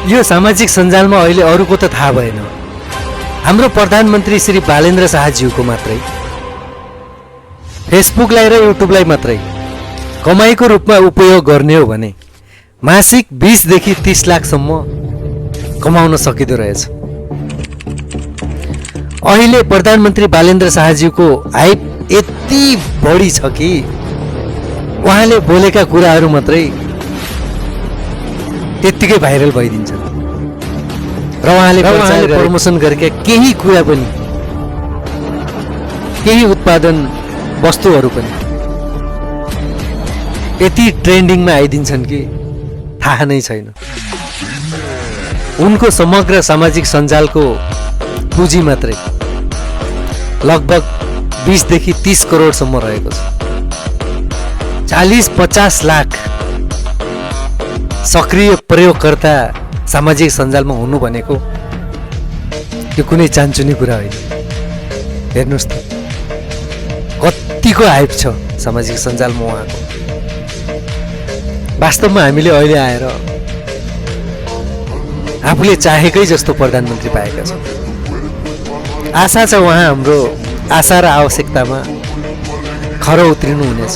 यो सामाजिक सञ्जालमा अहिले अरूको त थाहा भएन, हाम्रो प्रधानमन्त्री श्री बालेन्द्र शाहज्यूको मात्रै, फेसबुकलाई र युट्युबलाई मात्रै कमाईको रूपमा उपयोग गर्ने हो भने मासिक 20 देखि 30 लाखसम्म कमाउन सकिँदो रहेछ। अहिले प्रधानमन्त्री बालेन्द्र शाहज्यूको हाइप यति बढी छ कि उहाँले बोलेका कुराहरू मात्रै त्यत्तिकै भाइरल भइदिन्छन् र उहाँले प्रमोसन गरेका केही कुरा पनि, केही उत्पादन वस्तुहरू पनि यति ट्रेन्डिङमा आइदिन्छन् कि थाहा नै छैन। उनको समग्र सामाजिक सञ्जालको पुँजी मात्रै लगभग 20 देखि 30 करोडसम्म रहेको छ। 40-50 लाख सक्रिय प्रयोगकर्ता सामाजिक सञ्जालमा हुनु भनेको यो कुनै चान्चुने कुरा होइन। हेर्नुहोस् त कतिको हाइप छ सामाजिक सञ्जालमा उहाँको। वास्तवमा हामीले अहिले आएर आफूले चाहेकै जस्तो प्रधानमन्त्री पाएका छौँ। आशा छ उहाँ हाम्रो आशा र आवश्यकतामा खरा उत्रिनु हुनेछ।